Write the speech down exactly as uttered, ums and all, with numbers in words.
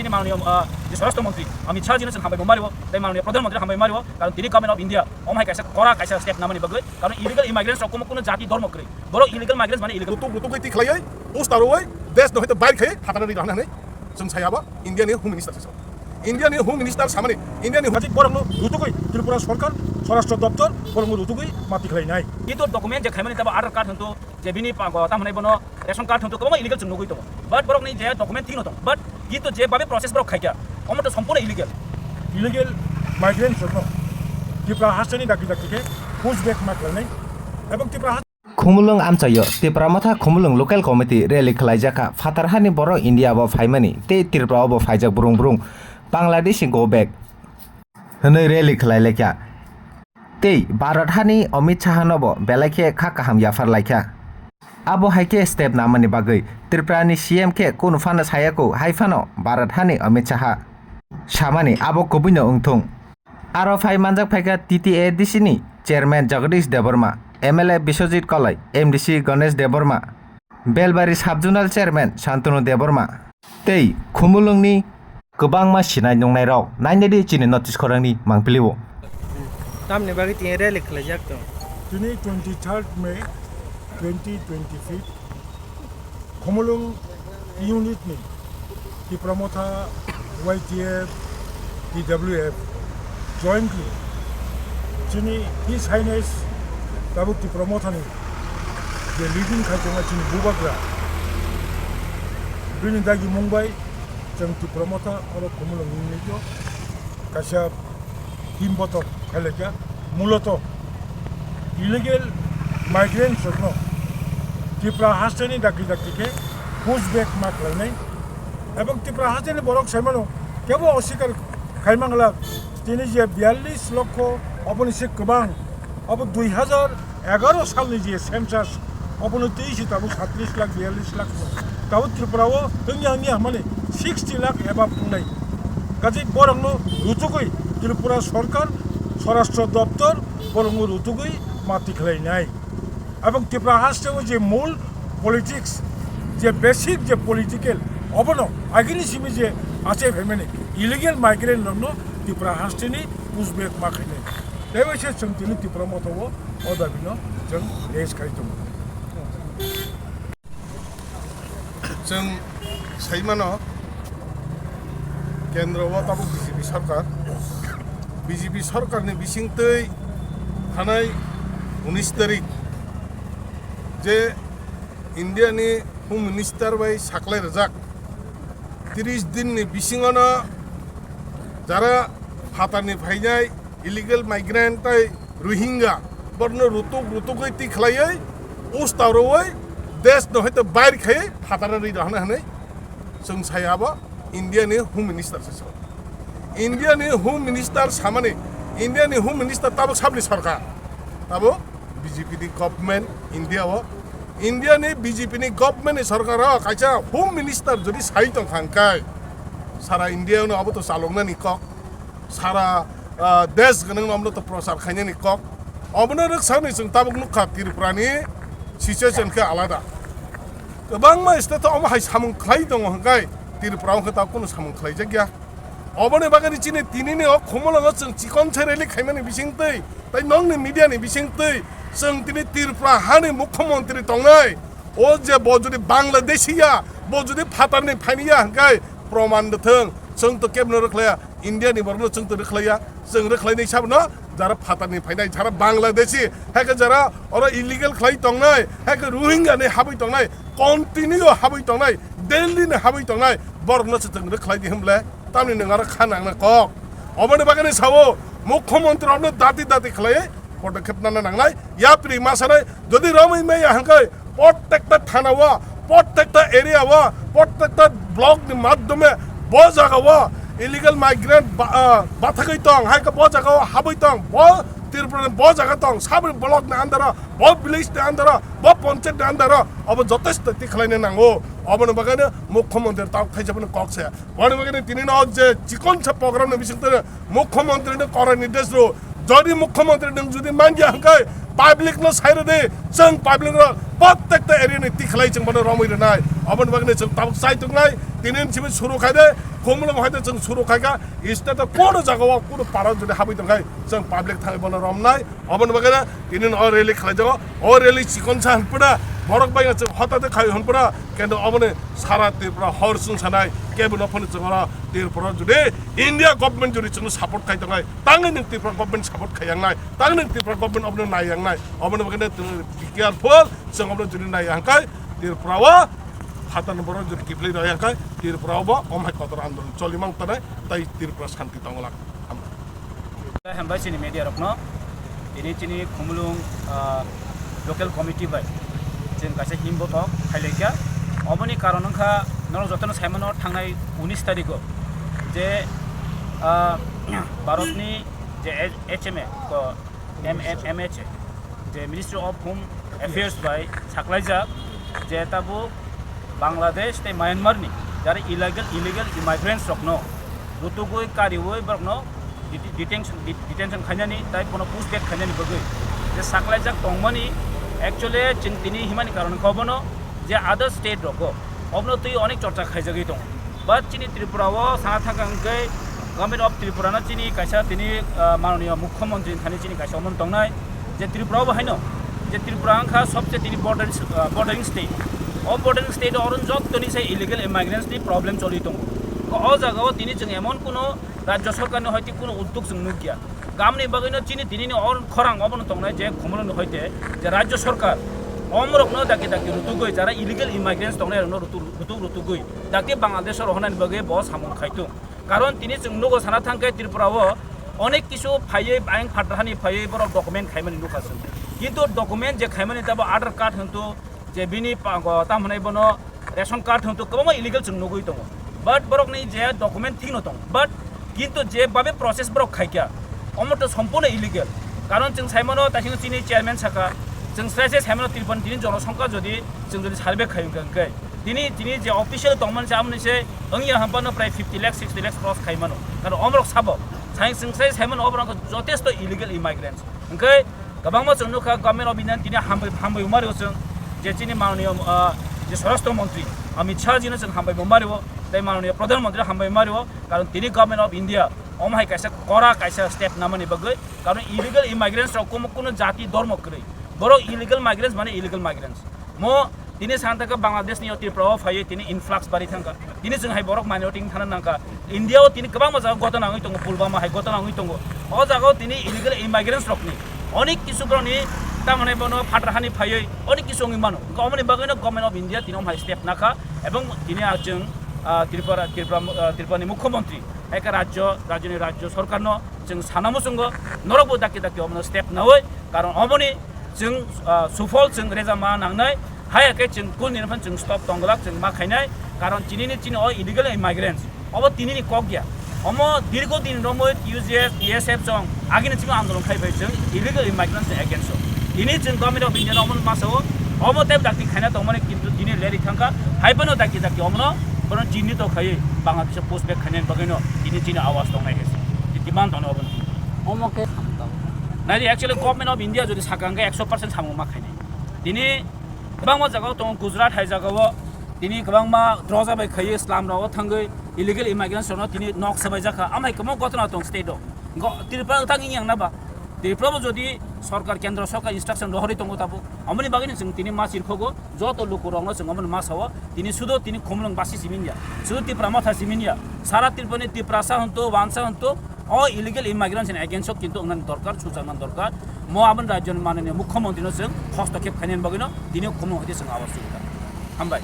Mananiya, ah, je Swarashtra Mantri Amit Shah jino chwng hambai bo mario, tei Mananiya Pradhan Mantri hambai mario, karon tini Government of India omo hai kaisa kora kaisa step namani bagwi, karon illegal immigrants rok kumo kuno jati dhormo kwrwi. Borok illegal migrants mane illegal. Rutuk rutuk bai tikhlaiwi, post arwi, desh no hoite bair khai, phatara ri rana hinwi chwng saya ba India ni Home Minister se. India ni Home Minister samani, India ni hajik borok no rutukwi Tripura Sarkar, Swarashtra Doptor, borok no rutukwi ma tikhlai nai. Kintu document je khaimani tabo Aadhaar card hintu je bini pa-, go tam hwnwi bono ration card hintu kwbangma illegal chwng nugwi tongo. But borokni je document thikno tong. But kintu je babe process borok khaikha, omo to sompurno illegal. Illegal migrants rokno Tripura hasteni daki daki khe push back ma khlainai. Ebong Tripura Khumulwng amchaio Tipra Motha Khumulwng Local Committee rally khwlaijakha. Phatar hani borok India o phaimani tei Tripura o bo phaijak brung brung. Bangladeshi go back hwnwi rally khwlai laikha. Tei Bharat hani Amit Shah no bo belai khe kha kaham yaphar laikha. Abo hai khe step namani bagwi Tripura ni C M khe kunu phano sayaku hai phano Bharat hani Amit Shah samani abo kubui no wngthung. Aro phai manjak phaikha T T A D C ni chairman Jagadish Debbarma, M L A Biswajit Kolai, M D C Ganesh Debbarma, Belbari Sub-Zonal Chairman Shantanu Debbarma tei Khumulwngni kwbangma sinai nungnairok nainadi chini notice khorangni mangpilio. Tamni bagwi tini rally khwlaijak tong. Tini twenty-third May twenty twenty-five Khumulwng unit ni Tipra Motha, Y T F, T W F jointly chini His Highness tabuk Tipra Motha ni je leading khai tongnai chini bubagra bini dagi mung bai chwng Tipra Motha oro Khumulwng unit o kaisa team botok khailaikha. Muloto illegal migrants rokno Tripura hasteni dakti dakti khe push back ma khlainai. Ebong Tripura hasteni borok saimano kebo osikar khaimangla tini je biyallis lokho oboni se kwbang obo dui hajar egaro salni je census obono tei se tabuk satris lakh biyallis lakh tabuk Tripura o wngya wngya hwnmani sixty lakh above wngnai. Kaje borokno ruchugwi Tripura Sarkar, Swarashtra Doptor borokno ruchugwi ma tikhlainai. Ebong Tripura hasteo je mul politics, je basic je political, obono agini simi je achai phaimani illegal migrant rokno Tripura hasteni push back ma khainai. Tei bai se chwng tini Tipra Motha o o dabino chwng raise khai tongo. Chwng saimano, kendro o tabuk B J P sarkar, B J P sarkarni bisingtwi thanai unis tarik je Indiani Home Minister bai saklai rwjak, tris dinni bisingono jara phatarni phainai illegal migrant tei Rohingya borokno rutuk rutugwi twi khlaiwi usta rwui desh no hoite bair khai phatara rwi rwhana hwnwi chwng sai abo India ni Home Minister se sao. India ni Home Minister samani, India ni Home Minister tabuk sabni sarkar, tabuk B J P ni government India o, India ni B J P ni government ni sarkar o kaisa Home Minister jodi sai tong kha hwnkhe sara India no abo to chaloknani kok. Sara, ah, desh gwnangno omono to prochar khainani kok. Omono rwksakni chwng tabuk nukha Tripurani situation khe alada. Kwbangma state o omo hai samung khlai tongo hwnkhe Tripura o khe tabuk kunu samung khlaijakya. Oboni bagwi chini tinini o Khumulwngo chwng chikon se rally khaimani bisingtwi tei nokni media ni bisingtwi chwng tini Tripura hani mukhyamantri tongnai. O je bo jodi Bangladeshi ya, bo jodi phatarni phaini ya hwnkhe proman rwthwng, chwng to kebno rwkhlaiya. India ni borokno chwng to rwkhlaiya, chwng rwkhlainai sabono jara phatarni phainai, jara Bangladeshi, hai khe jara oro illegal khlai tongnai, hai khe Rohingya ni habwi tongnai, continue habwi tongnai, Delhi ni habwi tongnai, borokno se chwng rwkhlai di hwnle, tamni nwng aro kha nangna kok. Oboni bagwi sao, mukhyamantri rokno dati dati khlai, podokkhep nana nangnai, yapri ma sanai, jodi romwi maya hwnkhe, prottekta thana o, prottekta area o, prottekta block ni madhyome bo jaga o illegal migrant ba-, ah, bathagwi tong, hai khe bo jaga o habwi tong, bo Tripura ni bo jaga tong, saboni block ni under o, bo village ni under o, bo panchayat ni under o, obo jotesto twi khlaina nango. Oboni bagwi no mukhyamantri tabuk thaisa phano kok se. Boni bagwi tini no je chikon sa program ni bising twi mukhyamantri no korai nirdesh rw. Jodi mukhyamantri nwng jodi mangya hwnkhe public no sai rw di, chwng public no Prottekta area ni tikhlai chwng bono romwi rwnai. Aboni bagwi chwng tabuk chai tongnai. Tini simi suru khai de, Khumulwng hai de chwng suru khai kha. State o kono jaga o kono para jodi habwi tongkhai chwng public thangwi bono romnai. Aboni bagwi tini o rally khlai jago. O rally chikon sa hwnpura, borok bai chwng hota de khai hwnpura. Kendo aboni sara Tripura hor chwng sanai. Kebo no phone chwng oro Tripura jodi India government jodi chwng support khai tongnai. Tangwi nwng Tripura government support khai yangnai. Tangwi nwng Tripura government abono nai yangnai. Aboni bagwi tini be careful. Chwng omo jodi nai hangkai Tripura o hatan borok jodi kiphilwi rw hangkai Tripura o bo omo hai kotor andolon choli mang tongnai tai Tripura shanti tongolak. Hambai. Hambai chini media rokno. Tini chini Khumulwng, ah, local committee bai chwng kaisa himbothok khailaikha. Oboni karon wngkha norok jotono saimano thangnai unis tarikh o je, ah, Bharatni je H M A ko M M M H A, je Ministry of Home Affairs bai saklaijak, je tabuk Bangladesh tei Myanmar ni jara illegal, illegal immigrants rokno rutugwi kariwi borokno det-, detention, det-, detention khainani tai bono push back khainani bagwi je saklaijak tongmani. Actually chwng tini himani karon khe obono je other state rogo obono twi onek chorcha khaijagwi tongo. But chini Tripura o sana thangkha hwnkhe Government of Tripura no chini kaisa tini, ah, manoniya Mukhyamantri thani chini kaisa omo tongnai je Tripura o bo haino je Tripura wngkha sobse tini bordering, ah, bordering state. O bordering state o oroni jottoni se illegal immigrants ni problem choli tongo. O jaga o tini chwng emon kuno rajya sarkar ni hoite kuno uddog chwng nukya. Gamni bagwino chini tinini o khorang obono tongnai je Khumulwngni hoite je rajya sarkar omorokno daki daki rutugwi jara illegal immigrants tongnai rokno rutu-, rutuk rutugwi daki Bangladesh o rohornani bagwi bo samung khaitung. Karon tini chwng nugo sana thangkhe Tripura o onek kisu phaiwi ayang phatrahani phaiwi borok document khaimani nukha chwng. Kintu document je khaimani tabo Aadhaar card hwntu je bini pa-, go-, tam hwnai bono ration card hwntu kwbangma illegal chwng nugwi tongo. But borokni je document thikno tongo. But kintu je babe process borok khaikha, omo to sompurno illegal. Karon chwng saimano taisino chini chairman saka, chwng srai srai saimano Tripura tini jonosongkha jodi chwng jodi survey khai wngkha hwnkhe, tini, tini je official tongmani se amoni se wngya hwnphano prai fifty lakhs, sixty lakhs cross khaimano. Karon omorok sabo, sai chwng srai saimano oborok jotesto illegal immigrants. Hwnkhe kwbangma chwng nukha Government of India tini hambai, hambai wngma rio chwng je chini manoniya, ah, je Swarashtra Mantri Amit Shah jino chwng hambai wngma rio, tei manoniya Pradhan Mantri hambai wngma rio, karon tini Government of India omo hai kaisa kora kaisa step namani bagwi, karon illegal immigrants rok kumo kuno jati dhormo kwrwi, borok illegal migrants mane illegal migrants. Mo tini santa khe Bangladesh ni o Tripura o phaiwi tini influx bari thangkha. Tini chwng hai borok minority wng thana nangkha. India o tini kwbangma jaga gotona wngwi tongo, Pulwama hai gotona wngwi tongo. O jaga o tini illegal immigrants rokni onek kisu borokni tamoni bono phatar hani phaiwi onek kisu wngwi mano. Wngkha omoni bagwino Government of India tini omo hai step nakha ebong tini a chwng, ah, Tripura, Tripura, ah, Tripura ni Mukhyamantri hai khe rajyo, rajyoni rajyo sorkarno chwng sana muchungo norokbo dakti dakti omono step nawi, karon omoni chwng, ah, sufol chwng rejama nangnai, haya khe chwng kul ni phano chwng stop tongglak chwng ma khainai, karon chini ni chini o illegal immigrants obo tini ni kok ya, omo dirgo din romwi T U J F, T S F chwng agini chini andolon khai bai chwng illegal immigrants ni against o. Tini chwng Government of India no omo ma sao, omo tei dakti khaina tongmani kintu tini leri thangkha, hai phano dakti dakti omono bono chini to khaiwi Bangladesh push back khainani bagwino tini chini awas tongnai hai demand tongnai obo. Omo khe Nai di, actually Government of India jodi sakha hwnkhe ekso percent samung ma khainai. Tini kwbangma jagao tongo, Gujarat hai jagao tini kwbangma droja bai khaiwi slum rogo thangwi illegal immigrants rokno tini nok swbai jakha. Amhai kwbangma gotona tong state o. Go-, Tripura wngthang wngya wngna ba? Tripura bo jodi sorkar, kendro sorkar instruction rohorwi tongo tabuk, omoni bagwino chwng tini ma chirkhogo, joto lukurokno chwng omono ma sao. Tini sudo tini Khumulwng basi simi ya, sudo Tipra Motha simi ya, sara Tripura ni Tiprasa hwnto, Wansa hwnto, o illegal immigrants ni against o kintu wngnani dorkar, sujaknani dorkar. Mo aboni rajyoni mananiya Mukhyamantri no chwng hostokhep khainani bagwino tini Khumulwng hoite chwng awas chukha. Hambai.